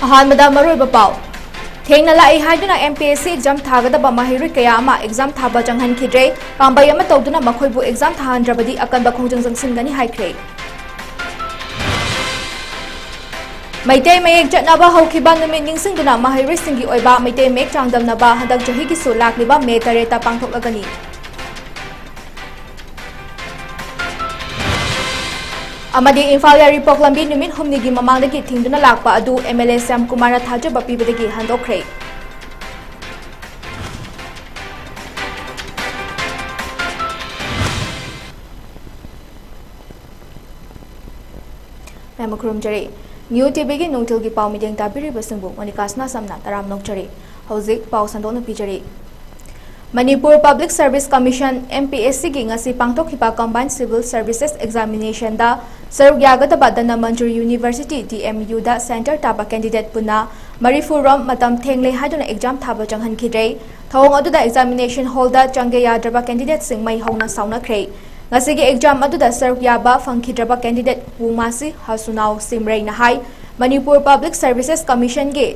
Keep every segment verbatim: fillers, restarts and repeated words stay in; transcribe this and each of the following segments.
ꯑꯍꯥꯟꯕꯗ ꯃꯔꯨꯑꯣꯏꯕ ꯄꯥꯎ꯫ ꯊꯦꯡꯅ ꯂꯥꯛꯏ ꯍꯥꯏꯗꯨꯅ M P S C exam ꯊꯥꯒꯗꯕ ꯃꯍꯩꯔꯣꯏ ꯀꯌꯥ ꯑꯃ exam ꯊꯥꯕ ꯆꯪꯍꯟꯈꯤꯗ꯭ꯔꯦ꯫ ꯄꯥꯝꯕꯩ ꯑꯃ ꯇꯧꯗꯨꯅ ꯃꯈꯣꯏꯕꯨ exam ꯊꯥꯍꯟꯗ꯭ꯔꯕꯗꯤ ꯑꯀꯟꯕ ꯈꯣꯡꯖꯪ ꯆꯪꯁꯤꯟꯒꯅꯤ ꯍꯥꯏꯈ꯭ꯔꯦ꯫ ꯃꯩꯇꯩ ꯃꯌꯦꯛ ꯆꯠꯅꯕ ꯍꯧꯈꯤꯕ ꯅꯨꯃꯤꯠ ꯅꯤꯡꯁꯤꯡꯗꯨꯅ ꯃꯍꯩꯔꯣꯏꯁꯤꯡꯒꯤ ꯑꯣꯏꯕ ꯃꯩꯇꯩ ꯃꯌꯦꯛ ꯆꯥꯡꯗꯝꯅꯕ ꯍꯟꯗꯛ ꯆꯍꯤꯒꯤꯁꯨ ꯂꯥꯛꯂꯤꯕ ꯃꯦ ꯇꯔꯦꯠꯇ ꯄꯥꯡꯊꯣꯛꯂꯒꯅꯤ꯫ ꯑꯃꯗꯤ ꯏꯝꯐꯥꯜ ꯌꯥꯏꯔꯤꯄꯣꯛ ꯂꯝꯕꯤ ꯅꯨꯃꯤꯠ ꯍꯨꯝꯅꯤꯒꯤ ꯃꯃꯥꯡꯗꯒꯤ ꯊꯤꯡꯗꯨꯅ ꯂꯥꯛꯄ ꯑꯗꯨ M L A ꯁ꯭ꯌꯥꯝ ꯀꯨꯃꯥꯔꯅ ꯊꯥꯖꯕ ꯄꯤꯕꯗꯒꯤ ꯍꯟꯗꯣꯛꯈ꯭ꯔꯦ꯫ ꯃꯌꯥꯝ ꯈꯨꯔꯨꯝꯖꯔꯤ꯫ New T V ꯒꯤ ꯅꯨꯡꯊꯤꯜꯒꯤ ꯄꯥꯎ ꯃꯤꯠꯌꯦꯡ ꯇꯥꯕꯤꯔꯤꯕꯁꯤꯡꯕꯨ ꯃꯣꯅꯤꯀꯥ ꯁꯅꯥꯁꯝꯅ ꯇꯔꯥꯝꯅ ꯑꯣꯛꯆꯔꯤ꯫ ꯍꯧꯖꯤꯛ ꯄꯥꯎ ꯁꯟꯗꯣꯛꯅ ꯄꯤꯖꯔꯤ꯫ Manipur Public Service Commission, M P S C ꯒꯤ ꯉꯁꯤ ꯄꯥꯡꯊꯣꯛꯈꯤꯕ Combined Civil Services Examination ꯗ ꯁꯔꯨꯛ ꯌꯥꯒꯗꯕ Dhanamanjuri University, D M U ꯗ centre ꯇꯥꯕ candidate ꯄꯨꯟꯅ ꯃꯔꯤꯐꯨ ꯔꯣꯝ ꯃꯇꯝ ꯊꯦꯡꯂꯦ ꯍꯥꯏꯗꯨꯅ exam ꯊꯥꯕ ꯆꯪꯍꯟꯈꯤꯗ꯭ꯔꯦ꯫ ꯊꯧꯑꯣꯡ ꯑꯗꯨꯗ examination hall ꯗ ꯆꯪꯒꯦ ꯌꯥꯗ꯭ꯔꯕ candidate ꯁꯤꯡ ꯃꯩ ꯍꯧꯅ ꯁꯥꯎꯅꯈ꯭ꯔꯦ꯫ ꯉꯁꯤꯒꯤ exam ꯑꯗꯨꯗ ꯁꯔꯨꯛ ꯌꯥꯕ ꯐꯪꯈꯤꯗ꯭ꯔꯕ candidate ꯋꯨꯃꯥꯁꯤ ꯍꯁꯨꯅꯥꯎ ꯁꯤꯝꯔꯩꯅ ꯍꯥꯏ, ꯃꯅꯤꯄꯨꯔ Public Services Commission ꯒꯤ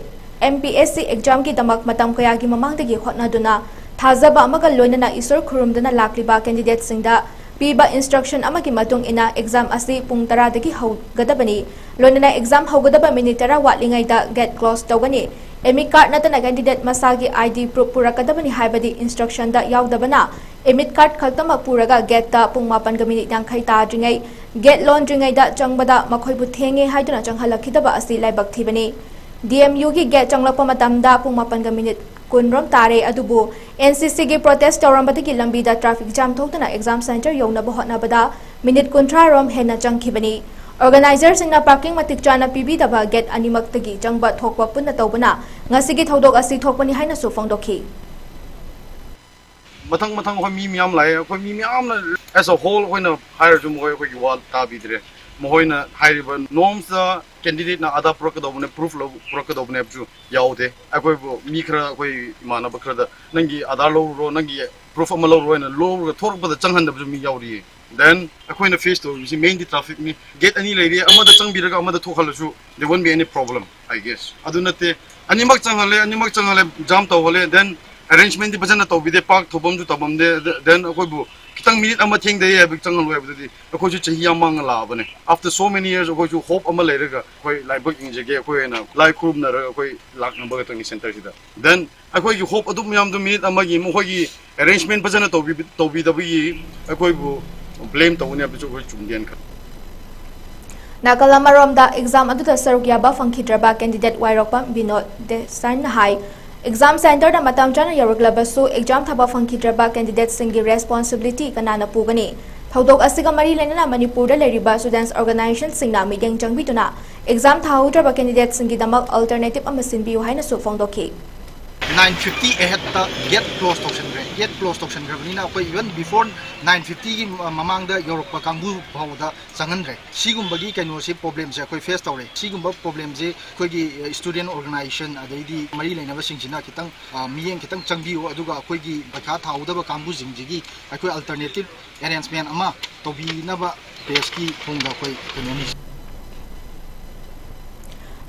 M P S C exam ꯒꯤꯗꯃꯛ ꯃꯇꯝ ꯀꯌꯥꯒꯤ ꯃꯃꯥꯡꯗꯒꯤ ꯍꯣꯠꯅꯗꯨꯅ ꯊꯥꯖꯕ ꯑꯃꯒ ꯂꯣꯏꯅꯅ ꯏꯁꯣꯔ ꯈꯨꯔꯨꯝꯗꯨꯅ ꯂꯥꯛꯂꯤꯕ candidate ꯁꯤꯡꯗ ꯄꯤꯕ instruction ꯑꯃꯒꯤ ꯃꯇꯨꯡ ꯏꯟꯅ exam ꯑꯁꯤ ꯄꯨꯡ ꯇꯔꯥꯗꯒꯤ ꯍꯧꯒꯗꯕꯅꯤ꯫ ꯂꯣꯏꯅꯅ exam ꯍꯧꯒꯗꯕ minute ꯇꯔꯥ ꯋꯥꯠꯂꯤꯉꯩꯗ gate close ꯇꯧꯒꯅꯤ꯫ Admit card ꯅꯠꯇꯅ candidate ꯃꯁꯥꯒꯤ I D proof ꯄꯨꯔꯛꯀꯗꯕꯅꯤ ꯍꯥꯏꯕꯗꯤ instruction ꯗ ꯌꯥꯎꯗꯕꯅ admit card ꯈꯛꯇꯃꯛ ꯄꯨꯔꯒ gate ꯇ ꯄꯨꯡ ꯃꯥꯄꯟꯒ minute ꯌꯥꯡꯈꯩ ꯇꯥꯗ꯭ꯔꯤꯉꯩ, gate ꯂꯣꯟꯗ꯭ꯔꯤꯉꯩꯗ ꯆꯪꯕꯗ ꯃꯈꯣꯏꯕꯨ ꯊꯦꯡꯉꯦ ꯍꯥꯏꯗꯨꯅ ꯆꯪꯍꯜꯂꯛꯈꯤꯗꯕ ꯑꯁꯤ ꯂꯥꯏꯕꯛ ꯊꯤꯕꯅꯤ꯫ D M U ꯒꯤ gate ꯆꯪꯂꯛꯄ ꯃꯇꯝꯗ ꯄꯨꯡ ꯃꯥꯄꯟꯒ minute ꯀꯨꯟ ꯔꯣꯝ ꯇꯥꯔꯦ, ꯑꯗꯨꯕꯨ N C C ꯒꯤ protest ꯇꯧꯔꯝꯕꯗꯒꯤ ꯂꯝꯕꯤꯗ traffic jam ꯊꯣꯛꯇꯨꯅ exam centre ꯌꯧꯅꯕ ꯍꯣꯠꯅꯕꯗ minute ꯀꯨꯟꯊ꯭ꯔꯥ ꯔꯣꯝ ꯍꯦꯟꯅ ꯆꯪꯈꯤꯕꯅꯤ꯫ Organizer ꯁꯤꯡꯅ parking ꯃꯇꯤꯛ ꯆꯥꯅ ꯄꯤꯕꯤꯗꯕ gate ꯑꯅꯤꯃꯛꯇꯒꯤ ꯆꯪꯕ ꯊꯣꯛꯄ ꯄꯨꯟꯅ ꯇꯧꯕꯅ ꯉꯁꯤꯒꯤ ꯊꯧꯗꯣꯛ ꯑꯁꯤ ꯊꯣꯛꯄꯅꯤ ꯍꯥꯏꯅꯁꯨ ꯐꯣꯡꯗꯣꯛꯈꯤ꯫ ꯃꯊꯪ ꯃꯊꯪ ꯑꯩꯈꯣꯏ ꯃꯤ ꯃꯌꯥꯝ ꯂꯥꯛꯑꯦ꯫ ꯑꯩꯈꯣꯏ ꯃꯤ ꯃꯌꯥꯝꯅ as a whole ꯑꯩꯈꯣꯏꯅ ꯍꯥꯏꯔꯁꯨ ꯃꯈꯣꯏ ꯑꯩꯈꯣꯏꯒꯤ ꯋꯥ ꯇꯥꯕꯤꯗ꯭ꯔꯦ꯫ ꯃꯈꯣꯏꯅ ꯍꯥꯏꯔꯤꯕ norms ꯇ candidate ꯅ ꯑꯙꯥ ꯄꯨꯔꯛꯀꯗꯧꯕꯅꯦ, proof ꯂꯧ-, ꯄꯨꯔꯛꯀꯗꯧꯕꯅꯦ ꯍꯥꯏꯕꯁꯨ ꯌꯥꯎꯗꯦ꯫ ꯑꯩꯈꯣꯏꯕꯨ ꯃꯤ ꯈꯔ, ꯑꯩꯈꯣꯏ ꯏꯃꯥꯟꯅꯕ ꯈꯔꯗ "ꯅꯪꯒꯤ ꯑꯙꯥꯔ ꯂꯧꯔꯨꯔꯣ, ꯅꯪꯒꯤ proof ꯑꯃ ꯂꯧꯔꯨꯔꯣ" ꯍꯥꯏꯅ ꯂꯧꯔꯒ ꯊꯣꯔꯛꯄꯗ ꯆꯪꯍꯟꯗꯕꯁꯨ ꯃꯤ ꯌꯥꯎꯔꯤꯌꯦ꯫ Then ꯑꯩꯈꯣꯏꯅ face ꯇꯧꯔꯤꯕꯁꯤ mainly traffic ꯅꯤ꯫ Gate ꯑꯅꯤ ꯂꯩꯔꯤ, ꯑꯃꯗ ꯆꯪꯕꯤꯔꯒ ꯑꯃꯗ ꯊꯣꯛꯍꯜꯂꯁꯨ there won't be any problem, I guess. ꯑꯗꯨ ꯅꯠꯇꯦ, ꯑꯅꯤꯃꯛ ꯆꯪꯍꯜꯂꯦ, ꯑꯅꯤꯃꯛ ꯆꯪꯍꯜꯂꯦ, jam ꯇꯧꯍꯜꯂꯦ, then arrangement ꯗꯤ ꯐꯖꯅ ꯇꯧꯕꯤꯗꯦ, park ꯇꯧꯐꯝꯁꯨ ꯇꯧꯐꯝꯗꯦ, then ꯑꯩꯈꯣꯏꯕꯨ ꯈꯤꯇꯪ minute ꯑꯃ ꯊꯦꯡꯊꯩ ꯍꯥꯏꯕꯒꯤ ꯆꯪꯍꯜꯂꯣ ꯍꯥꯏꯕꯗꯨꯗꯤ ꯑꯩꯈꯣꯏꯁꯨ ꯆꯍꯤ ꯌꯥꯝ ꯃꯥꯡꯉ ꯂꯥꯛꯑꯕꯅꯦ꯫ After so many years ꯑꯩꯈꯣꯏꯁꯨ hope ꯑꯃ ꯂꯩꯔꯒ ꯑꯩꯈꯣꯏ ꯂꯥꯏꯕꯛ ꯌꯦꯡꯖꯒꯦ, ꯑꯩꯈꯣꯏ ꯑꯣꯏꯅ ꯂꯥꯏ ꯈꯨꯔꯨꯝꯅꯔꯒ ꯑꯩꯈꯣꯏ ꯂꯥꯛꯅꯕ ꯈꯛꯇꯪꯅꯤ centre ꯁꯤꯗ꯫ Then ꯑꯩꯈꯣꯏꯒꯤ hope ꯑꯗꯨ ꯃꯌꯥꯝꯗꯨ minute ꯑꯃꯒꯤ ꯃꯈꯣꯏꯒꯤ arrangement ꯐꯖꯅ ꯇꯧꯕꯤ-, ꯇꯧꯕꯤꯗꯕꯒꯤ ꯑꯩꯈꯣꯏꯕꯨ blame ꯇꯧꯒꯅꯤ ꯍꯥꯏꯕꯁꯨ ꯑꯩꯈꯣꯏ ꯆꯨꯝꯗꯦꯅ ꯈꯜꯂꯤ꯫ ꯅꯥꯀꯜ ꯑꯃꯔꯣꯝꯗ exam ꯑꯗꯨꯗ ꯁꯔꯨꯛ ꯌꯥꯕ ꯐꯪꯈꯤꯗ꯭ꯔꯕ candidate ꯋꯥꯏꯔꯣꯛꯄꯝ ꯕꯤꯅꯣꯗ ꯗꯦꯁꯥꯏꯟꯅ ꯍꯥꯏ, exam centre ꯗ ꯃꯇꯝ ꯆꯥꯅ ꯌꯧꯔꯛꯂꯕꯁꯨ exam ꯊꯥꯕ ꯐꯪꯈꯤꯗ꯭ꯔꯕ candidate ꯁꯤꯡꯒꯤ responsibility ꯀꯅꯥꯅ ꯄꯨꯒꯅꯤ? ꯊꯧꯗꯣꯛ ꯑꯁꯤꯒ ꯃꯔꯤ ꯂꯩꯅꯅ ꯃꯅꯤꯄꯨꯔꯗ ꯂꯩꯔꯤꯕ students organization ꯁꯤꯡꯅ ꯃꯤꯠꯌꯦꯡ ꯆꯪꯕꯤꯗꯨꯅ exam ꯊꯥꯍꯧꯗ꯭ꯔꯕ candidate ꯁꯤꯡꯒꯤꯗꯃꯛ alternative ꯑꯃ ꯁꯤꯟꯕꯤꯌꯨ ꯍꯥꯏꯅꯁꯨ ꯐꯣꯡꯗꯣꯛꯈꯤ꯫ Nine fifty ahead ꯇ gate close ꯇꯧꯁꯟꯈ꯭ꯔꯦ꯫ Gate close ꯇꯧꯁꯟꯈ꯭ꯔꯕꯅꯤꯅ ꯑꯩꯈꯣꯏ even before nine fifty ꯒꯤ ꯃ-, ꯃꯃꯥꯡꯗ ꯌꯧꯔꯛꯄ ꯀꯥꯡꯕꯨ ꯐꯥꯎꯕꯗ ꯆꯪꯍꯟꯗ꯭ꯔꯦ꯫ ꯁꯤꯒꯨꯝꯕꯒꯤ ꯀꯩꯅꯣꯁꯤ, problem ꯁꯦ ꯑꯩꯈꯣꯏ face ꯇꯧꯔꯦ꯫ ꯁꯤꯒꯨꯝꯕ problem ꯁꯦ ꯑꯩꯈꯣꯏꯒꯤ student organization ꯑꯗꯩꯗꯤ ꯃꯔꯤ ꯂꯩꯅꯕꯁꯤꯡꯁꯤꯅ ꯈꯤꯇꯪ, ꯑ, ꯃꯤꯠꯌꯦꯡ ꯈꯤꯇꯪ ꯆꯪꯕꯤꯌꯨ, ꯑꯗꯨꯒ ꯑꯩꯈꯣꯏꯒꯤ ꯄꯩꯈꯥ ꯊꯥꯍꯧꯗꯕ ꯀꯥꯡꯕꯨꯁꯤꯡꯁꯤꯒꯤ ꯑꯩꯈꯣꯏ alternative arrangement ꯑꯃ ꯇꯧꯕꯤꯅꯕ press ꯀꯤ ꯊꯣꯡꯗ ꯑꯩꯈꯣꯏ ꯀꯩꯅꯣꯅꯤ꯫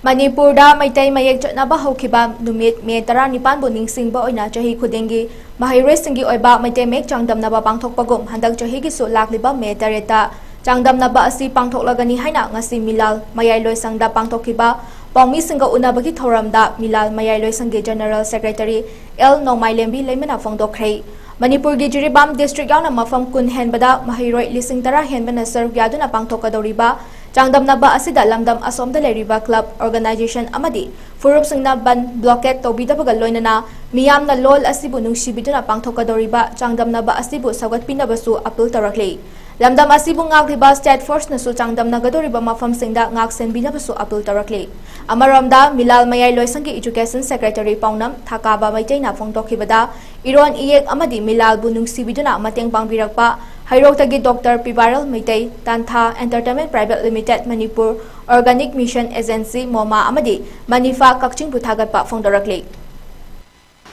ꯃꯅꯤꯄꯨꯔꯗ ꯃꯩꯇꯩ ꯃꯌꯦꯛ ꯆꯠꯅꯕ ꯍꯧꯈꯤꯕ ꯅꯨꯃꯤꯠ ꯃꯦ ꯇꯔꯥꯅꯤꯄꯥꯟꯕꯨ ꯅꯤꯡꯁꯤꯡꯕ ꯑꯣꯏꯅ ꯆꯍꯤ ꯈꯨꯗꯤꯡꯒꯤ ꯃꯍꯩꯔꯣꯏꯁꯤꯡꯒꯤ ꯑꯣꯏꯕ ꯃꯩꯇꯩ ꯃꯌꯦꯛ ꯆꯥꯡꯗꯝꯅꯕ ꯄꯥꯡꯊꯣꯛꯄꯒꯨꯝ ꯍꯟꯗꯛ ꯆꯍꯤꯒꯤꯁꯨ ꯂꯥꯛꯂꯤꯕ ꯃꯦ ꯇꯔꯦꯠꯇ ꯆꯥꯡꯗꯝꯅꯕ ꯑꯁꯤ ꯄꯥꯡꯊꯣꯛꯂꯒꯅꯤ ꯍꯥꯏꯅ ꯉꯁꯤ ꯃꯤꯂꯥꯜ ꯃꯌꯥꯏꯂꯣꯏꯁꯪꯗ ꯄꯥꯡꯊꯣꯛꯈꯤꯕ ꯄꯥꯎꯃꯤꯁꯤꯡꯒ ꯎꯅꯕꯒꯤ ꯊꯧꯔꯝꯗ ꯃꯤꯂꯥꯜ ꯃꯌꯥꯏꯂꯣꯏꯁꯪꯒꯤ General Secretary ꯑꯦꯜ ꯅꯣꯡꯃꯥꯏꯂꯦꯝꯕꯤ ꯂꯩꯃꯅ ꯐꯣꯡꯗꯣꯛꯈ꯭ꯔꯦ꯫ ꯃꯅꯤꯄꯨꯔꯒꯤ ꯖꯤꯔꯤꯕꯥꯝ district ꯌꯥꯎꯅ ꯃꯐꯝ ꯀꯨꯟ ꯍꯦꯟꯕꯗ ꯃꯍꯩꯔꯣꯏ ꯂꯤꯁꯤꯡ ꯇꯔꯥ ꯍꯦꯟꯕꯅ ꯁꯔꯨꯛ ꯌꯥꯗꯨꯅ ꯄꯥꯡꯊꯣꯛꯀꯗꯧꯔꯤꯕ ꯆꯥꯡꯗꯝꯅꯕ ꯑꯁꯤꯗ ꯂꯝꯗꯝ ꯑꯁꯣꯝꯗ ꯂꯩꯔꯤꯕ club, organization ꯑꯃꯗꯤ ꯐꯨꯔꯨꯞꯁꯤꯡꯅ ꯕꯟ, blockade ꯇꯧꯕꯤꯗꯕꯒ ꯂꯣꯏꯅꯅ ꯃꯤꯌꯥꯝꯅ ꯂꯣꯜ ꯑꯁꯤꯕꯨ ꯅꯨꯡꯁꯤꯕꯤꯗꯨꯅ ꯄꯥꯡꯊꯣꯛꯀꯗꯧꯔꯤꯕ ꯆꯥꯡꯗꯝꯅꯕ ꯑꯁꯤꯕꯨ ꯁꯧꯒꯠꯄꯤꯅꯕꯁꯨ appeal ꯇꯧꯔꯛꯂꯤ꯫ ꯂꯝꯗꯝ ꯑꯁꯤꯕꯨ ꯉꯥꯛꯂꯤꯕ state force ꯅꯁꯨ ꯆꯥꯡꯗꯝꯅꯒꯗꯧꯔꯤꯕ ꯃꯐꯝꯁꯤꯡꯗ ꯉꯥꯛ ꯁꯦꯟꯕꯤꯅꯕꯁꯨ appeal ꯇꯧꯔꯛꯂꯤ꯫ ꯑꯃꯔꯣꯝꯗ ꯃꯤꯂꯥꯜ ꯃꯌꯥꯏꯂꯣꯏꯁꯪꯒꯤ education secretary ꯄꯥꯎꯅꯝ ꯊꯥꯀꯥꯕ ꯃꯩꯇꯩꯅ ꯐꯣꯡꯗꯣꯛꯈꯤꯕꯗ, ꯏꯔꯣꯟ ꯏꯌꯦꯛ ꯑꯃꯗꯤ ꯃꯤꯂꯥꯜꯕꯨ ꯅꯨꯡꯁꯤꯕꯤꯗꯨꯅ ꯃꯇꯦꯡ ꯄꯥꯡꯕꯤꯔꯛꯄ ꯍꯩꯔꯣꯛꯇꯒꯤ Doctor ꯄꯤꯕꯥꯔꯦꯜ ꯃꯩꯇꯩ, ꯇꯥꯟꯊꯥ Entertainment Private Limited, Manipur Organic Mission Agency, ꯃꯣꯃꯥ ꯑꯃꯗꯤ ꯃꯅꯤꯐꯥ ꯀꯛꯆꯤꯡꯕꯨ ꯊꯥꯒꯠꯄ ꯐꯣꯡꯗꯣꯔꯛꯂꯤ꯫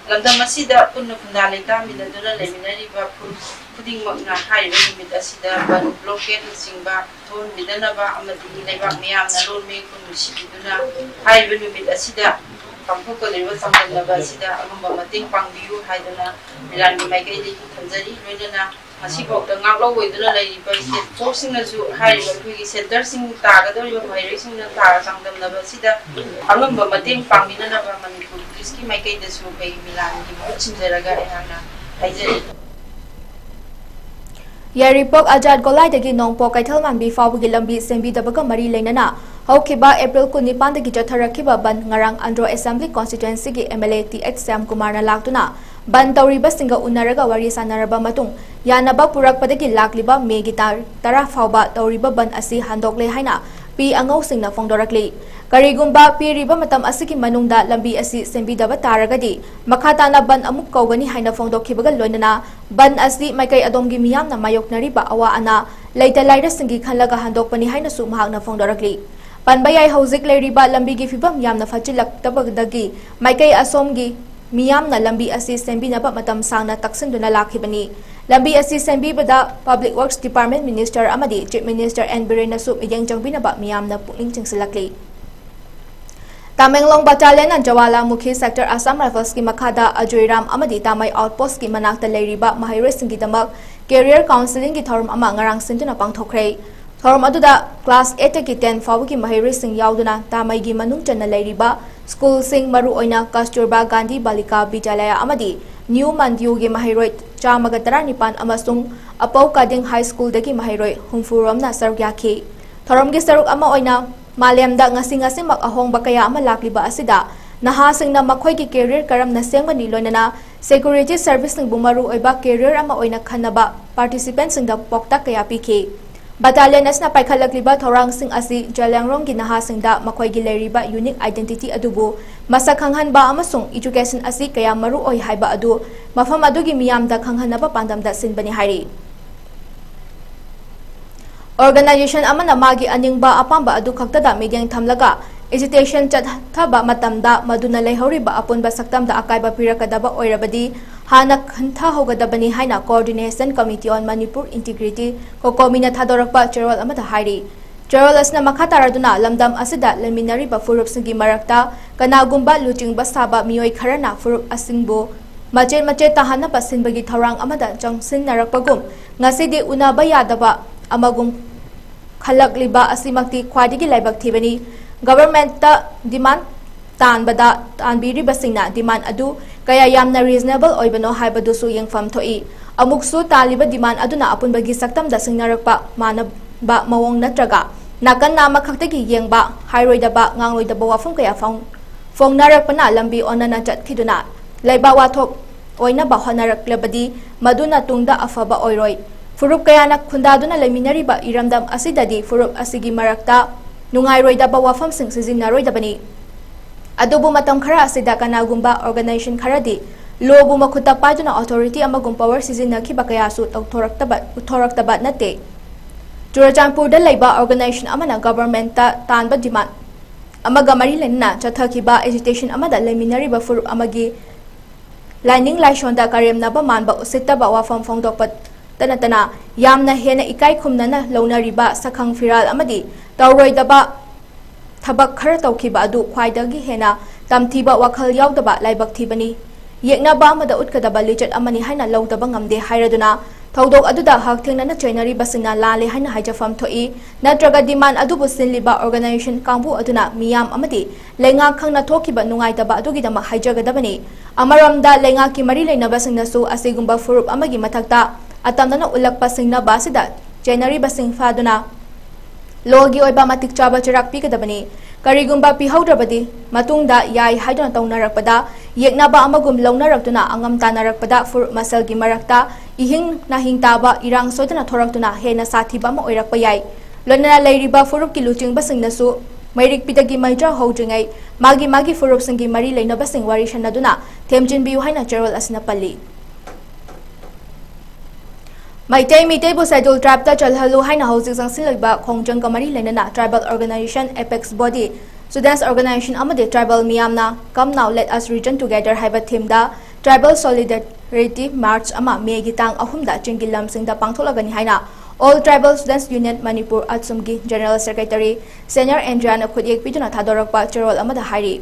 ꯂꯝꯗꯝ ꯑꯁꯤꯗ ꯄꯨꯟꯅ ꯈꯨꯟꯗꯥ ꯂꯩꯇꯥꯃꯤꯟꯅꯗꯨꯅ ꯂꯩꯃꯤꯟꯅꯔꯤꯕ ꯈꯨ- ꯈꯨꯗꯤꯡꯃꯛꯅ ꯍꯥꯏꯔꯤꯕ ꯅꯨꯃꯤꯠ ꯑꯁꯤꯗ ꯕꯟ ꯕ꯭ꯂꯣꯀꯦꯠꯅꯆꯤꯡꯕ ꯊꯣꯛꯍꯟꯕꯤꯗꯅꯕ ꯑꯃꯗꯤ ꯂꯩꯕꯥꯛ ꯃꯤꯌꯥꯝꯅ ꯂꯣꯟ ꯃꯌꯦꯛꯄꯨ ꯅꯨꯡꯁꯤꯕꯤꯗꯨꯅ ꯍꯥꯏꯔꯤꯕ ꯅꯨꯃꯤꯠ ꯑꯁꯤꯗ ꯄꯥꯡꯊꯣꯛꯀꯗꯧꯔꯤꯕ ꯆꯥꯡꯗꯝꯅꯕ ꯑꯁꯤꯗ ꯑꯉꯝꯕ ꯃꯇꯦꯡ ꯄꯥꯡꯕꯤꯌꯨ ꯍꯥꯏꯗꯨꯅ ꯃꯤꯂꯥꯟꯒꯤ ꯃꯥꯏꯀꯩꯗꯒꯤ ꯊꯝꯖꯔꯤ꯫ ꯂꯣꯏꯅꯅ ꯉꯁꯤꯐꯥꯎꯗ ꯉꯥꯛꯂꯧ ꯑꯣꯏꯗꯨꯅ ꯂꯩꯔꯤꯕ ꯏꯁꯇꯦꯠ ꯐꯣꯔꯁꯁꯤꯡꯅꯁꯨ ꯍꯥꯏꯔꯤꯕ ꯑꯩꯈꯣꯏꯒꯤ ꯁꯦꯟꯇꯔꯁꯤꯡ ꯇꯥꯒꯗꯧꯔꯤꯕ ꯃꯍꯩꯔꯣꯏꯁꯤꯡꯅ ꯊꯥ ꯆꯥꯡꯗꯝꯅꯕ ꯑꯁꯤꯗ ꯑꯉꯝꯕ ꯃꯇꯦꯡ ꯄꯥꯡꯕꯤꯅꯅꯕ ꯃꯅꯤꯄꯨꯔ ꯄꯨꯂꯤꯁꯀꯤ ꯃꯥꯏꯀꯩꯗꯁꯨ ꯑꯩꯈꯣꯏꯒꯤ ꯃꯤꯂꯥꯟꯒꯤ ꯃꯍꯨꯠ ꯁꯤꯟꯖꯔꯒ ꯑꯩꯍꯥꯛꯅ ꯍꯥꯏꯖꯔꯤ꯫ ꯌꯥꯏꯔꯤꯄꯣꯛ ꯑꯖꯥꯠ ꯒꯣꯂꯥꯏꯗꯒꯤ ꯅꯣꯡꯄꯣꯛ ꯀꯩꯊꯦꯜꯃꯥꯟꯕꯤ ꯐꯥꯎꯕꯒꯤ ꯂꯝꯕꯤ ꯁꯦꯝꯕꯤꯗꯕꯒ ꯃꯔꯤ ꯂꯩꯅꯅ ꯍꯧꯈꯤꯕ ꯑꯦꯄ꯭ꯔꯤꯜ ꯀꯨꯟꯅꯤꯄꯥꯟꯗꯒꯤ ꯆꯠꯊꯔꯛꯈꯤꯕ ꯕꯟ ꯉꯔꯥꯡ ꯑꯟꯗ꯭ꯔꯣ ꯑꯦꯁꯦꯝꯕ꯭ꯂꯤ ꯀꯣꯟꯁꯇꯤꯇ꯭ꯋꯦꯟꯁꯤꯒꯤ M L A T H ꯁ꯭ꯌꯥꯝꯀꯨꯃꯥꯔꯅ ꯂꯥꯛꯇꯨꯅ ꯕꯟ ꯇꯧꯔꯤꯕꯁꯤꯡꯒ ꯎꯅꯔꯒ ꯋꯥꯔꯤ ꯁꯥꯟꯅꯔꯕ ꯃꯇꯨꯡ ꯌꯥꯅꯕ ꯄꯨꯔꯛꯄꯗꯒꯤ ꯂꯥꯛꯂꯤꯕ ꯃꯦꯒꯤ ꯇꯥꯡ ꯇꯔꯥ ꯐꯥꯎꯕ ꯇꯧꯔꯤꯕ ꯕꯟ ꯑꯁꯤ ꯍꯟꯗꯣꯛꯂꯦ ꯍꯥꯏꯅ ꯄꯤ ꯑꯉꯧꯁꯤꯡꯅ ꯐꯣꯡꯗꯣꯔꯛꯂꯤ꯫ ꯀꯔꯤꯒꯨꯝꯕ ꯄꯤꯔꯤꯕ ꯃꯇꯝ ꯑꯁꯤꯒꯤ ꯃꯅꯨꯡꯗ ꯂꯝꯕꯤ ꯑꯁꯤ ꯁꯦꯝꯕꯤꯗꯕ ꯇꯥꯔꯒꯗꯤ ꯃꯈꯥ ꯇꯥꯅ ꯕꯟ ꯑꯃꯨꯛ ꯀꯧꯒꯅꯤ ꯍꯥꯏꯅ ꯐꯣꯡꯗꯣꯛꯈꯤꯕꯒ ꯂꯣꯏꯅꯅ ꯕꯟ ꯑꯁꯤ ꯃꯥꯏꯀꯩ ꯑꯗꯣꯝꯒꯤ ꯃꯤꯌꯥꯝꯅ ꯃꯥꯌꯣꯛꯅꯔꯤꯕ ꯑꯋꯥ ꯑꯅꯥ ꯂꯩꯇ ꯂꯥꯏꯔꯁꯤꯡꯒꯤ ꯈꯜꯂꯒ ꯍꯟꯗꯣꯛꯄꯅꯤ ꯍꯥꯏꯅꯁꯨ ꯃꯍꯥꯛꯅ ꯐꯣꯡꯗꯣꯔꯛꯂꯤ꯫ ꯄꯟꯕ ꯌꯥꯏ, ꯍꯧꯖꯤꯛ ꯂꯩꯔꯤꯕ ꯂꯝꯕꯤꯒꯤ ꯐꯤꯕꯝ ꯌꯥꯝꯅ ꯐꯠꯆꯤꯜꯂꯛꯇꯕꯗꯒꯤ ꯃꯥꯏꯀꯩ ꯑꯁꯣꯝꯒꯤ ꯃꯤꯌꯥꯝꯅ ꯂꯝꯕꯤ ꯑꯁꯤ ꯁꯦꯝꯕꯤꯅꯕ ꯃꯇꯝ ꯁꯥꯡꯅ ꯇꯛꯁꯤꯟꯗꯨꯅ ꯂꯥꯛꯈꯤꯕꯅꯤ꯫ ꯂꯝꯕꯤ ꯑꯁꯤ ꯁꯦꯝꯕꯤꯕꯗ Public Works Department Minister ꯑꯃꯗꯤ Chief Minister ꯑꯦꯟ ꯕꯤꯔꯦꯟꯅꯁꯨ ꯃꯤꯠꯌꯦꯡ ꯆꯪꯕꯤꯅꯕ ꯃꯤꯌꯥꯝꯅ ꯄꯨꯛꯅꯤꯡ ꯆꯤꯡꯁꯤꯜꯂꯛꯂꯤ꯫ ꯇꯥꯃꯦꯡꯂꯣꯡ ꯕꯠꯇꯥꯂꯤꯌꯟꯅ ꯖꯋꯥꯂꯥꯃꯨꯈꯤ ꯁꯦꯛꯇꯔ ꯑꯁꯥꯝ ꯔꯥꯏꯐꯜꯁꯀꯤ ꯃꯈꯥꯗ ꯑꯖꯣꯏꯔꯥꯝ ꯑꯃꯗꯤ ꯇꯥꯃꯩ ꯑꯥꯎꯠꯄꯣꯁꯀꯤ ꯃꯅꯥꯛꯇ ꯂꯩꯔꯤꯕ ꯃꯍꯩꯔꯣꯏꯁꯤꯡꯒꯤꯗꯃꯛ ꯀꯦꯔꯤꯌꯔ ꯀꯥꯎꯟꯁꯤꯂꯤꯡꯒꯤ ꯊꯧꯔꯝ ꯑꯃ ꯉꯔꯥꯡ ꯁꯤꯟꯗꯨꯅ ꯄꯥꯡꯊꯣꯛꯈ꯭ꯔꯦ꯫ ꯊꯧꯔꯝ ꯑꯗꯨꯗ ꯀ꯭ꯂꯥꯁ ꯑꯦꯠꯇꯒꯤ ꯇꯦꯟ ꯐꯥꯎꯕꯒꯤ ꯃꯍꯩꯔꯣꯏꯁꯤꯡ ꯌꯥꯎꯗꯨꯅ ꯇꯥꯃꯩꯒꯤ ꯃꯅꯨꯡ ꯆꯟꯅ ꯂꯩꯔꯤꯕ ꯁ꯭ꯀꯨꯜꯁꯤꯡ, ꯃꯔꯨꯑꯣꯏꯅ ꯀꯁꯇꯨꯔꯕꯥ ꯒꯥꯟꯙꯤ ꯕꯥꯂꯤꯀꯥ ꯕꯤꯗ꯭ꯌꯥꯂꯌꯥ ꯑꯃꯗꯤ ꯅ꯭ꯌꯨ ꯃꯟꯗ꯭ꯌꯨꯒꯤ ꯃꯍꯩꯔꯣꯏ ꯆꯥꯝꯃꯒ ꯇꯔꯥꯅꯤꯄꯥꯟ ꯑꯃꯁꯨꯡ ꯑꯄꯧ ꯀꯥꯗꯤꯡ ꯍꯥꯏ ꯁ꯭ꯀꯨꯜꯗꯒꯤ ꯃꯍꯩꯔꯣꯏ ꯍꯨꯝꯐꯨꯔꯣꯝꯅ ꯁꯔꯨꯛ ꯌꯥꯈꯤ꯫ ꯊꯧꯔꯝꯒꯤ ꯁꯔꯨꯛ ꯑꯃ ꯑꯣꯏꯅ ꯃꯥꯂꯦꯝꯗ ꯉꯁꯤ ꯉꯁꯤꯃꯛ ꯑꯍꯣꯡꯕ ꯀꯌꯥ ꯑꯃ ꯂꯥꯛꯂꯤꯕ ꯑꯁꯤꯗ ꯅꯍꯥꯁꯤꯡꯅ ꯃꯈꯣꯏꯒꯤ ꯀꯦꯔꯤꯌꯔ ꯀꯔꯝꯅ ꯁꯦꯝꯒꯅꯤ, ꯂꯣꯏꯅꯅ ꯁꯦꯀ꯭ꯌꯨꯔꯤꯇꯤ ꯁꯔꯚꯤꯁꯁꯤꯡꯕꯨ ꯃꯔꯨꯑꯣꯏꯕ ꯀꯦꯔꯤꯌꯔ ꯑꯃ ꯑꯣꯏꯅ ꯈꯟꯅꯕ ꯄꯥꯔꯇꯤꯁꯤꯄꯦꯟꯠꯁꯤꯡꯗ ꯄꯥꯎꯇꯥꯛ ꯀꯌꯥ ꯄꯤꯈꯤ꯫ ꯕꯠꯇꯥꯂꯤꯌꯟ ꯑꯁꯤꯅ ꯄꯥꯏꯈꯠꯂꯛꯂꯤꯕ ꯊꯧꯔꯥꯡꯁꯤꯡ ꯑꯁꯤ ꯖꯂꯤꯌꯥꯡꯔꯣꯡꯒꯤ ꯅꯍꯥꯁꯤꯡꯗ ꯃꯈꯣꯏꯒꯤ ꯂꯩꯔꯤꯕ ꯌꯨꯅꯤꯛ ꯑꯥꯏꯗꯦꯟꯇꯤꯇꯤ ꯑꯗꯨꯕꯨ ꯃꯁꯛ ꯈꯪꯍꯟꯕ ꯑꯃꯁꯨꯡ ꯏꯖꯨꯀꯦꯁꯟ ꯑꯁꯤ ꯀꯌꯥ ꯃꯔꯨ ꯑꯣꯏ ꯍꯥꯏꯕ ꯑꯗꯨ ꯃꯐꯝ ꯑꯗꯨꯒꯤ ꯃꯤꯌꯥꯝꯗ ꯈꯪꯍꯟꯅꯕ ꯄꯥꯟꯗꯝꯗ ꯁꯤꯟꯕꯅꯤ ꯍꯥꯏꯔꯤ꯫ ꯑꯣꯔꯒꯅꯥꯏꯖꯦꯁꯟ ꯑꯃꯅ ꯃꯥꯒꯤ ꯑꯅꯤꯡꯕ ꯑꯄꯥꯝꯕ ꯑꯗꯨ ꯈꯛꯇꯗ ꯃꯤꯠꯌꯦꯡ ꯊꯝꯂꯒ Agitation ꯆꯠꯊꯕ ꯃꯇꯝꯗ ꯃꯗꯨꯅ ꯂꯩꯍꯧꯔꯤꯕ ꯑꯄꯨꯟꯕ ꯁꯛꯇꯝꯗ ꯑꯀꯥꯏꯕ ꯄꯤꯔꯛꯀꯗꯕ ꯑꯣꯏꯔꯕꯗꯤ ꯍꯥꯟꯅ ꯈꯟꯊꯍꯧꯒꯗꯕꯅꯤ ꯍꯥꯏꯅ Coordination Committee on Manipur Integrity, COCOMIꯅ ꯊꯥꯗꯣꯔꯛꯄ ꯆꯦꯔꯣꯜ ꯑꯃꯗ ꯍꯥꯏꯔꯤ꯫ ꯆꯦꯔꯣꯜ ꯑꯁꯤꯅ ꯃꯈꯥ ꯇꯥꯔꯗꯨꯅ ꯂꯝꯗꯝ ꯑꯁꯤꯗ ꯂꯩꯃꯤꯟꯅꯔꯤꯕ ꯐꯨꯔꯨꯞꯁꯤꯡꯒꯤ ꯃꯔꯛꯇ ꯀꯅꯥꯒꯨꯝꯕ ꯂꯨꯆꯤꯡꯕ ꯁꯥꯕ ꯃꯤꯑꯣꯏ ꯈꯔꯅ ꯐꯨꯔꯨꯞ ꯑꯁꯤꯕꯨ ꯃꯆꯦꯠ ꯃꯆꯦꯠ ꯇꯥꯍꯟꯅꯕ ꯁꯤꯟꯕꯒꯤ ꯊꯧꯔꯥꯡ ꯑꯃꯗ ꯆꯪꯁꯤꯟꯅꯔꯛꯄꯒꯨꯝ ꯉꯁꯤꯗꯤ ꯎꯅꯕ ꯌꯥꯗꯕ ꯑꯃꯒꯨꯝ ꯈꯜꯂꯛꯂꯤꯕ ꯑꯁꯤꯃꯛꯇꯤ ꯈ꯭ꯋꯥꯏꯗꯒꯤ ꯂꯥꯏꯕꯛ ꯊꯤꯕꯅꯤ꯫ Governmentꯇ demand ꯇꯥꯟꯕꯗ ꯇꯥꯟꯕꯤꯔꯤꯕꯁꯤꯡꯅ demand ꯑꯗꯨ ꯀꯌꯥ ꯌꯥꯝꯅ reasonable ꯑꯣꯏꯕꯅꯣ ꯍꯥꯏꯕꯗꯨꯁꯨ ꯌꯦꯡꯐꯝ ꯊꯣꯛꯏ꯫ ꯑꯃꯨꯛꯁꯨ ꯇꯥꯜꯂꯤꯕ demand ꯑꯗꯨꯅ ꯑꯄꯨꯟꯕꯒꯤ ꯁꯛꯇꯝꯗ ꯁꯤꯡꯅꯔꯛꯄ ꯃꯥꯟꯅꯕ ꯃꯑꯣꯡ ꯅꯠꯇ꯭ꯔꯒ ꯅꯥꯀꯟ ꯑꯃꯈꯛꯇꯒꯤ ꯌꯦꯡꯕ, ꯍꯥꯏꯔꯣꯏꯗꯕ, ꯉꯥꯡꯂꯣꯏꯗꯕ ꯋꯥꯐꯝ ꯀꯌꯥ ꯐꯣꯡ-, ꯐꯣꯡꯅꯔꯛꯄꯅ ꯂꯝꯕꯤ ꯑꯣꯟꯅꯅ ꯆꯠꯈꯤꯗꯨꯅ ꯂꯩꯕꯥꯛ ꯋꯥꯊꯣꯛ ꯑꯣꯏꯅꯕ ꯍꯣꯠꯅꯔꯛꯂꯕꯗꯤ ꯃꯗꯨꯅ ꯇꯨꯡꯗ ꯑꯐꯕ ꯑꯣꯏꯔꯣꯏ꯫ ꯐꯨꯔꯨꯞ ꯀꯌꯥꯅ ꯈꯨꯟꯗꯥꯗꯨꯅ ꯂꯩꯃꯤꯟꯅꯔꯤꯕ ꯏꯔꯝꯗꯝ ꯑꯁꯤꯗꯗꯤ ꯐꯨꯔꯨꯞ ꯑꯁꯤꯒꯤ ꯃꯔꯛꯇ ꯅꯨꯡꯉꯥꯏꯔꯣꯏꯗꯕ ꯋꯥꯐꯝꯁꯤꯡ ꯁꯤꯖꯤꯟꯅꯔꯣꯏꯗꯕꯅꯤ꯫ ꯑꯗꯨꯕꯨ ꯃꯇꯝ ꯈꯔ ꯑꯁꯤꯗ ꯀꯅꯥꯒꯨꯝꯕ organization ꯈꯔꯗꯤ lawꯕꯨ ꯃꯈꯨꯠꯇ ꯄꯥꯏꯗꯨꯅ authority ꯑꯃꯒꯨꯝ power ꯁꯤꯖꯤꯟꯅꯈꯤꯕ ꯀꯌꯥꯁꯨ ꯇꯧꯊꯣꯔꯛꯇꯕ, ꯎꯠꯊꯣꯔꯛꯇꯕ ꯅꯠꯇꯦ꯫ ꯆꯨꯔꯆꯥꯟꯄꯨꯔꯗ ꯂꯩꯕ organization ꯑꯃꯅ governmentꯇ ꯇꯥꯟꯕ demand ꯑꯃꯒ ꯃꯔꯤ ꯂꯩꯅꯅ ꯆꯠꯊꯈꯤꯕ agitation ꯑꯃꯗ ꯂꯩꯃꯤꯟꯅꯔꯤꯕ ꯐꯨꯔꯨꯞ ꯑꯃꯒꯤ ꯂꯥꯏꯅꯤꯡ ꯂꯥꯏꯁꯣꯟꯗ ꯀꯔꯦꯝꯅꯕ ꯃꯥꯟꯕ ꯎꯁꯤꯠꯇꯕ ꯋꯥꯐꯝ ꯐꯣꯡꯗꯣꯛꯄꯇ ꯅꯠꯇꯅ ꯌꯥꯝꯅ ꯍꯦꯟꯅ ꯏꯀꯥꯏ ꯈꯨꯝꯅꯅ ꯂꯧꯅꯔꯤꯕ ꯁꯛꯈꯪ ꯐꯤꯔꯥꯜ ꯑꯃꯗꯤ ꯇꯧꯔꯣꯏꯗꯕ ꯊꯕꯛ ꯈꯔ ꯇꯧꯈꯤꯕ ꯑꯗꯨ ꯈ꯭ꯋꯥꯏꯗꯒꯤ ꯍꯦꯟꯅ ꯇꯝꯊꯤꯕ ꯋꯥꯈꯜ ꯌꯥꯎꯗꯕ ꯂꯥꯏꯕꯛ ꯊꯤꯕꯅꯤ꯫ ꯌꯦꯛꯅꯕ ꯑꯃꯗ ꯎꯠꯀꯗꯕ ꯂꯤꯆꯠ ꯑꯃꯅꯤ ꯍꯥꯏꯅ ꯂꯧꯗꯕ ꯉꯝꯗꯦ ꯍꯥꯏꯔꯗꯨꯅ ꯊꯧꯗꯣꯛ ꯑꯗꯨꯗ ꯍꯛꯊꯦꯡꯅꯅ ꯆꯦꯟꯅꯔꯤꯕꯁꯤꯡꯅ ꯂꯥꯜꯂꯦ ꯍꯥꯏꯅ ꯍꯥꯏꯖꯐꯝ ꯊꯣꯛꯏ꯫ ꯅꯠꯇ꯭ꯔꯒ demand ꯑꯗꯨꯕꯨ ꯁꯤꯜꯂꯤꯕ organization ꯀꯥꯡꯕꯨ ꯑꯗꯨꯅ ꯃꯤꯌꯥꯝ ꯑꯃꯗꯤ ꯂꯩꯉꯥꯛ ꯈꯪꯅ ꯊꯣꯛꯈꯤꯕ ꯅꯨꯡꯉꯥꯏꯇꯕ ꯑꯗꯨꯒꯤꯗꯃꯛ ꯍꯥꯏꯖꯒꯗꯕꯅꯤ꯫ ꯑꯃꯔꯣꯝꯗ ꯂꯩꯉꯥꯛꯀꯤ ꯃꯔꯤ ꯂꯩꯅꯕꯁꯤꯡꯅꯁꯨ ꯑꯁꯤꯒꯨꯝꯕ ꯐꯨꯔꯨꯞ ꯑꯃꯒꯤ ꯃꯊꯛꯇ ꯑꯇꯝꯅꯅ ꯎꯠꯂꯛꯄ ꯁꯤꯡꯅꯕ ꯑꯁꯤꯗ ꯆꯦꯟꯅꯔꯤꯕꯁꯤꯡ ꯐꯥꯗꯨꯅ lawꯒꯤ ꯑꯣꯏꯕ ꯃꯇꯤꯛ ꯆꯥꯕ ꯆꯩꯔꯥꯛ ꯄꯤꯒꯗꯕꯅꯤ꯫ ꯀꯔꯤꯒꯨꯝꯕ ꯄꯤꯍꯧꯗ꯭ꯔꯕꯗꯤ ꯃꯇꯨꯡꯗ ꯌꯥꯏ ꯍꯥꯏꯗꯨꯅ ꯇꯧꯅꯔꯛꯄꯗ, ꯌꯦꯛꯅꯕ ꯑꯃꯒꯨꯝ ꯂꯧꯅꯔꯛꯇꯨꯅ ꯑꯉꯝ ꯇꯥꯟꯅꯔꯛꯄꯗ ꯐꯨꯔꯨꯞ ꯃꯁꯦꯜꯒꯤ ꯃꯔꯛꯇ ꯏꯍꯤꯡ ꯅꯥꯍꯤꯡ ꯇꯥꯕ ꯏꯔꯥꯡ ꯁꯣꯏꯗꯅ ꯊꯣꯔꯛꯇꯨꯅ ꯍꯦꯟꯅ ꯁꯥꯊꯤꯕ ꯑꯃ ꯑꯣꯏꯔꯛꯄ ꯌꯥꯏ꯫ ꯂꯣꯏꯅꯅ ꯂꯩꯔꯤꯕ ꯐꯨꯔꯨꯞꯀꯤ ꯂꯨꯆꯤꯡꯕꯁꯤꯡꯅꯁꯨ ꯃꯩꯔꯤꯛꯄꯤꯗꯒꯤ ꯃꯩꯖꯥ ꯍꯧꯗ꯭ꯔꯤꯉꯩ ꯃꯥꯒꯤ ꯃꯥꯒꯤ ꯐꯨꯔꯨꯞꯁꯤꯡꯒꯤ ꯃꯔꯤ ꯂꯩꯅꯕꯁꯤꯡ ꯋꯥꯔꯤ ꯁꯥꯟꯅꯗꯨꯅ ꯊꯦꯝꯖꯤꯟꯕꯤꯌꯨ ꯍꯥꯏꯅ ꯆꯦꯔꯣꯜ ꯑꯁꯤꯅ ꯄꯜꯂꯤ꯫ ꯃꯩꯇꯩ ꯃꯤꯇꯩꯕꯨ Scheduled Tribeꯇ ꯆꯜꯍꯜꯂꯨ ꯍꯥꯏꯅ ꯍꯧꯖꯤꯛ ꯆꯪꯁꯤꯜꯂꯤꯕ ꯈꯣꯡꯖꯪꯒ ꯃꯔꯤ ꯂꯩꯅꯅ tribal organization apex body Students Organization ꯑꯃꯗꯤ tribal ꯃꯤꯌꯥꯝꯅ Come Now Let Us Reason Together ꯍꯥꯏꯕ themeꯗ Tribal Solidarity March ꯑꯃ ꯃꯦꯒꯤ ꯇꯥꯡ ꯑꯍꯨꯝꯗ ꯆꯤꯡꯒꯤ ꯂꯝꯁꯤꯡꯗ ꯄꯥꯡꯊꯣꯛꯂꯒꯅꯤ ꯍꯥꯏꯅ All Tribal Students Union Manipur, ꯑꯠꯁꯨꯝꯒꯤ General Secretary Senior Andriaꯅ ꯈꯨꯠꯌꯦꯛ ꯄꯤꯗꯨꯅ ꯊꯥꯗꯣꯔꯛꯄ ꯆꯦꯔꯣꯜ ꯑꯃꯗ ꯍꯥꯏꯔꯤ꯫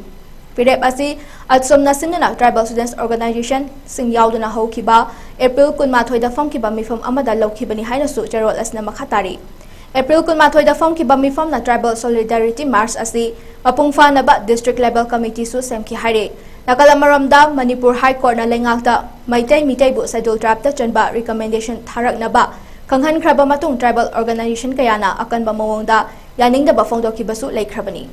ꯐꯤꯔꯦꯞ ꯑꯁꯤ ꯑꯠꯁꯨꯝꯅ ꯁꯤꯟꯗꯨꯅ Tribal Students Organizationꯁꯤꯡ ꯌꯥꯎꯗꯨꯅ ꯍꯧꯈꯤꯕ ꯑꯦꯄ꯭ꯔꯤꯜ ꯀꯨꯟꯃꯥꯊꯣꯏꯗ ꯐꯝꯈꯤꯕ ꯃꯤꯐꯝ ꯑꯃꯗ ꯂꯧꯈꯤꯕꯅꯤ ꯍꯥꯏꯅꯁꯨ ꯆꯦꯔꯣꯜ ꯑꯁꯤꯅ ꯃꯈꯥ ꯇꯥꯔꯤ꯫ ꯑꯦꯄ꯭ꯔꯤꯜ ꯀꯨꯟꯃꯥꯊꯣꯏꯗ ꯐꯝꯈꯤꯕ ꯃꯤꯐꯝꯅ Tribal Solidarity March ꯑꯁꯤ ꯃꯄꯨꯡ ꯐꯥꯅꯕ district level committeeꯁꯨ ꯁꯦꯝꯈꯤ ꯍꯥꯏꯔꯤ꯫ ꯅꯥꯀꯜ ꯑꯃꯔꯣꯝꯗ, ꯃꯅꯤꯄꯨꯔ High Courtꯅ ꯂꯩꯉꯥꯛꯇ ꯃꯩꯇꯩ ꯃꯤꯇꯩꯕꯨ Scheduled Tribeꯇ ꯆꯟꯕ recommendation ꯊꯥꯔꯛꯅꯕ ꯈꯪꯍꯟꯈ꯭ꯔꯕ ꯃꯇꯨꯡ, tribal organization ꯀꯌꯥꯅ ꯑꯀꯟꯕ ꯃꯑꯣꯡꯗ ꯌꯥꯅꯤꯡꯗꯕ ꯐꯣꯡꯗꯣꯛꯈꯤꯕꯁꯨ ꯂꯩꯈ꯭ꯔꯕꯅꯤ꯫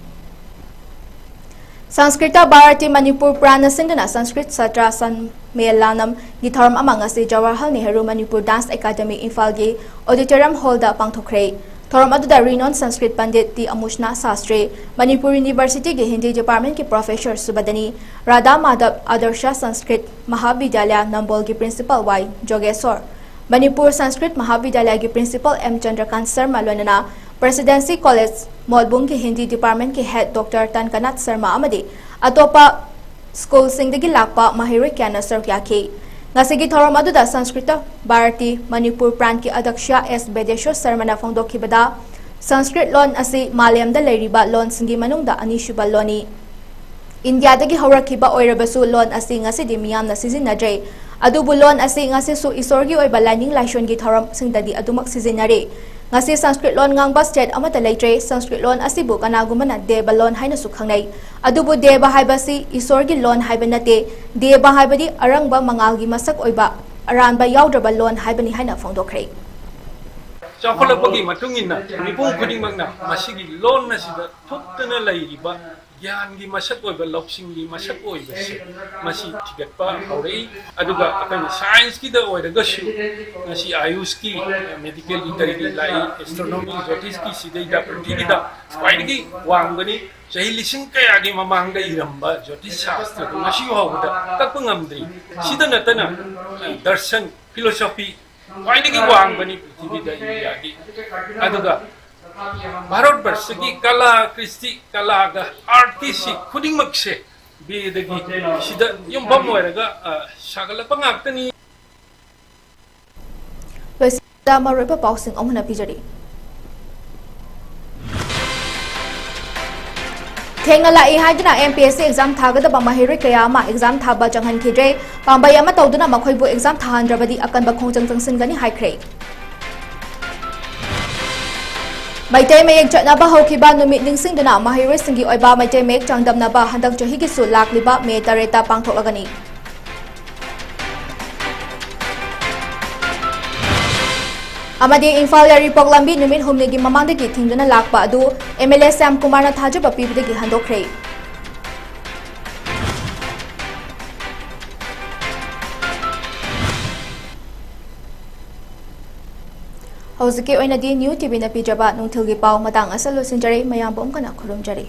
Sanskrita Bharati Manipur Prantꯅ ꯁꯤꯟꯗꯨꯅ Sanskrit Satra Sammelanamꯒꯤ ꯊꯧꯔꯝ ꯑꯃ ꯉꯁꯤ Jawaharlal Nehru Manipur Dance Academy ꯏꯝꯐꯥꯜꯒꯤ Auditorium Hallꯗ ꯄꯥꯡꯊꯣꯛꯈ꯭ꯔꯦ꯫ ꯊꯧꯔꯝ ꯑꯗꯨꯗ renowned Sanskrit Pandit T Amusana Shastri, Manipur Universityꯒꯤ Hindi Departmentꯀꯤ Professor ꯁꯨꯕꯗꯅꯤ, ꯔꯥꯙꯥ ꯃꯥꯙꯕ ꯑꯥꯗꯔꯁ ꯁꯪꯁꯀ꯭ꯔꯤꯠ ꯃꯍꯥꯕꯤꯗ꯭ꯌꯥꯂꯌ ꯅꯝꯕꯣꯜꯒꯤ Principal ꯋꯥꯏ ꯖꯣꯒꯦꯁꯣꯔ, ꯃꯅꯤꯄꯨꯔ ꯁꯪꯁꯀ꯭ꯔꯤꯠ ꯃꯍꯥꯕꯤꯗ꯭ꯌꯥꯂꯌꯒꯤ Principal ꯑꯦꯝ ꯆꯟꯗ꯭ꯔꯀꯥꯟꯇ ꯁꯔꯃ ꯂꯣꯏꯅꯅ Presidency College ꯃꯣꯜꯕꯨꯡꯒꯤ Hindi Departmentꯀꯤ Head Doctor ꯇꯟꯀꯅꯥꯊ Sharma ꯑꯃꯗꯤ ꯑꯇꯣꯞꯄ schoolꯁꯤꯡꯗꯒꯤ ꯂꯥꯛꯄ ꯃꯍꯩꯔꯣꯏ ꯀꯌꯥꯅ ꯁꯔꯨꯛ ꯌꯥꯈꯤ꯫ ꯉꯁꯤꯒꯤ ꯊꯧꯔꯝ ꯑꯗꯨꯗ Sanskrita Bharati Manipur Prantꯀꯤ ꯑꯗ꯭ꯌꯛꯁ ꯑꯦꯁ ꯕꯦꯗꯦꯁ꯭ꯋꯔ ꯁꯔꯃꯅ ꯐꯣꯡꯗꯣꯛꯈꯤꯕꯗ, ꯁꯪꯁꯀ꯭ꯔꯤꯠ ꯂꯣꯟ ꯑꯁꯤ ꯃꯥꯂꯦꯝꯗ ꯂꯩꯔꯤꯕ ꯂꯣꯟꯁꯤꯡꯒꯤ ꯃꯅꯨꯡꯗ ꯑꯅꯤꯁꯨꯕ ꯂꯣꯟꯅꯤ꯫ ꯏꯟꯗꯤꯌꯥꯗꯒꯤ ꯍꯧꯔꯛꯈꯤꯕ ꯑꯣꯏꯔꯕꯁꯨ ꯂꯣꯟ ꯑꯁꯤ ꯉꯁꯤꯗꯤ ꯃꯤꯌꯥꯝꯅ ꯁꯤꯖꯤꯟꯅꯗ꯭ꯔꯦ꯫ ꯑꯗꯨꯕꯨ ꯂꯣꯟ ꯑꯁꯤ ꯉꯁꯤꯁꯨ ꯏꯁꯣꯔꯒꯤ ꯑꯣꯏꯕ ꯂꯥꯏꯅꯤꯡ ꯂꯥꯏꯁꯣꯟꯒꯤ ꯊꯧꯔꯝꯁꯤꯡꯗꯗꯤ ꯑꯗꯨꯃꯛ ꯁꯤꯖꯤꯟꯅꯔꯤ꯫ ꯉꯁꯤ ꯁꯪꯁꯀ꯭ꯔꯤꯠ ꯂꯣꯟ ꯉꯥꯡꯕ state ꯑꯃꯠꯇ ꯂꯩꯇ꯭ꯔꯦ꯫ ꯁꯪꯁꯀ꯭ꯔꯤꯠ ꯂꯣꯟ ꯑꯁꯤꯕꯨ ꯀꯅꯥꯒꯨꯝꯕꯅ ꯗꯦꯕ ꯂꯣꯟ ꯍꯥꯏꯅꯁꯨ ꯈꯪꯅꯩ꯫ ꯑꯗꯨꯕꯨ ꯗꯦꯕ ꯍꯥꯏꯕꯁꯤ ꯏꯁꯣꯔꯒꯤ ꯂꯣꯟ ꯍꯥꯏꯕ ꯅꯠꯇꯦ꯫ ꯗꯦꯕ ꯍꯥꯏꯕꯗꯤ ꯑꯔꯪꯕ ꯃꯉꯥꯜꯒꯤ ꯃꯁꯛ ꯑꯣꯏꯕ ꯑꯔꯥꯟꯕ ꯌꯥꯎꯗ꯭ꯔꯕ ꯂꯣꯟ ꯍꯥꯏꯕꯅꯤ ꯍꯥꯏꯅ ꯐꯣꯡꯗꯣꯛꯈ꯭ꯔꯦ꯫ ꯆꯥꯎꯈꯠꯂꯛꯄꯒꯤ ꯃꯇꯨꯡ ꯏꯟꯅ ꯃꯤꯄꯨꯝ ꯈꯨꯗꯤꯡꯃꯛꯅ ꯃꯁꯤꯒꯤ ꯂꯣꯟ ꯑꯁꯤꯗ ꯊꯨꯞꯇꯅ ꯂꯩꯔꯤꯕ ꯒ꯭ꯌꯥꯟꯒꯤ ꯃꯁꯛ ꯑꯣꯏꯕ, ꯂꯧꯁꯤꯡꯒꯤ ꯃꯁꯛ ꯑꯣꯏꯕꯁꯦ, ꯃꯁꯤ ꯊꯤꯒꯠꯄ ꯍꯧꯔꯛꯏ꯫ ꯑꯗꯨꯒ ꯑꯩꯈꯣꯏꯅ scienceꯀꯤꯗ ꯑꯣꯏꯔꯒꯁꯨ ꯉꯁꯤ ꯑꯌꯨꯁꯀꯤ, medical ꯗꯣꯛꯇꯔꯒꯤ ꯂꯥꯛꯏ, astronomy, ꯖꯣꯇꯤꯁꯀꯤ, ꯁꯤꯗꯩꯗ ꯄ꯭ꯔꯤꯊꯤꯕꯤꯗ ꯈ꯭ꯋꯥꯏꯗꯒꯤ ꯋꯥꯡꯕꯅꯤ꯫ ꯆꯍꯤ ꯂꯤꯁꯤꯡ ꯀꯌꯥꯒꯤ ꯃꯃꯥꯡꯗ ꯏꯔꯝꯕ ꯖꯣꯇꯤꯁ ꯁꯥꯁꯇ꯭ꯔꯗꯨ ꯉꯁꯤ ꯐꯥꯎꯕꯗ ꯀꯛꯄ ꯉꯝꯗ꯭ꯔꯤ꯫ ꯁꯤꯗ ꯅꯠꯇꯅ, ꯑ, ꯗꯔꯁꯟ, philosophy ꯈ꯭ꯋꯥꯏꯗꯒꯤ ꯋꯥꯡꯕꯅꯤ ꯄ꯭ꯔꯤꯊꯤꯕꯤꯗ ꯏꯟꯗꯤꯌꯥꯒꯤ꯫ ꯑꯗꯨꯒ ꯚꯥꯔꯠꯕꯔꯁꯀꯤ ꯀꯂꯥ ꯀ꯭ꯔꯤꯁꯇꯤ, ꯀꯂꯥꯒ ꯑꯥꯔꯠꯀꯤꯁꯤ ꯈꯨꯗꯤꯡꯃꯛꯁꯦ ꯕꯤꯗꯒꯤ ꯁꯤꯗ ꯌꯨꯝꯐꯝ ꯑꯣꯏꯔꯒ, ꯑ, ꯁꯥꯒꯠꯂꯛꯄ ꯉꯥꯛꯇꯅꯤ꯫ ꯂꯣꯏꯁꯤꯟꯕꯗ ꯃꯔꯨꯑꯣꯏꯕ ꯄꯥꯎꯁꯤꯡ ꯑꯃꯨꯛ ꯍꯟꯅ ꯄꯤꯖꯔꯤ꯫ ꯊꯦꯡꯅ ꯂꯥꯛꯏ ꯍꯥꯏꯗꯨꯅ M P S C exam ꯊꯥꯒꯗꯕ ꯃꯍꯩꯔꯣꯏ ꯀꯌꯥ ꯑꯃ exam ꯊꯥꯕ ꯆꯪꯍꯟꯈꯤꯗ꯭ꯔꯦ꯫ ꯄꯥꯝꯕꯩ ꯑꯃ ꯇꯧꯗꯨꯅ ꯃꯈꯣꯏꯕꯨ exam ꯊꯥꯍꯟꯗ꯭ꯔꯕꯗꯤ ꯑꯀꯟꯕ ꯈꯣꯡꯖꯪ ꯆꯪꯁꯤꯟꯒꯅꯤ ꯍꯥꯏꯈ꯭ꯔꯦ꯫ ꯃꯩꯇꯩ ꯃꯌꯦꯛ ꯆꯠꯅꯕ ꯍꯧꯈꯤꯕ ꯅꯨꯃꯤꯠ ꯅꯤꯡꯁꯤꯡꯗꯨꯅ ꯃꯍꯩꯔꯣꯏꯁꯤꯡꯒꯤ ꯑꯣꯏꯕ ꯃꯩꯇꯩ ꯃꯌꯦꯛ ꯆꯥꯡꯗꯝꯅꯕ ꯍꯟꯗꯛ ꯆꯍꯤꯒꯤꯁꯨ ꯂꯥꯛꯂꯤꯕ ꯃꯦ ꯇꯔꯦꯠꯇ ꯄꯥꯡꯊꯣꯛꯂꯒꯅꯤ꯫ ꯑꯃꯗꯤ ꯏꯝꯐꯥꯜ ꯌꯥꯏꯔꯤꯄꯣꯛ ꯂꯝꯕꯤ ꯅꯨꯃꯤꯠ ꯍꯨꯝꯅꯤꯒꯤ ꯃꯃꯥꯡꯗꯒꯤ ꯊꯤꯡꯗꯨꯅ ꯂꯥꯛꯄ ꯑꯗꯨ M L A ꯁ꯭ꯌꯥꯝ ꯀꯨꯃꯥꯔꯅ ꯊꯥꯖꯕ ꯄꯤꯕꯗꯒꯤ ꯍꯟꯗꯣꯛꯈ꯭ꯔꯦ꯫ ꯍꯧꯖꯤꯛꯀꯤ ꯑꯣꯏꯅꯗꯤ New T Vꯅ ꯄꯤꯖꯕ ꯅꯨꯡꯊꯤꯜꯒꯤ ꯄꯥꯎ ꯃꯇꯥꯡ ꯑꯁꯤꯗ ꯂꯣꯏꯁꯤꯟꯖꯔꯦ꯫ ꯃꯌꯥꯝꯕꯨ ꯑꯃꯨꯛ ꯍꯟꯅ ꯈꯨꯔꯨꯝꯖꯔꯤ꯫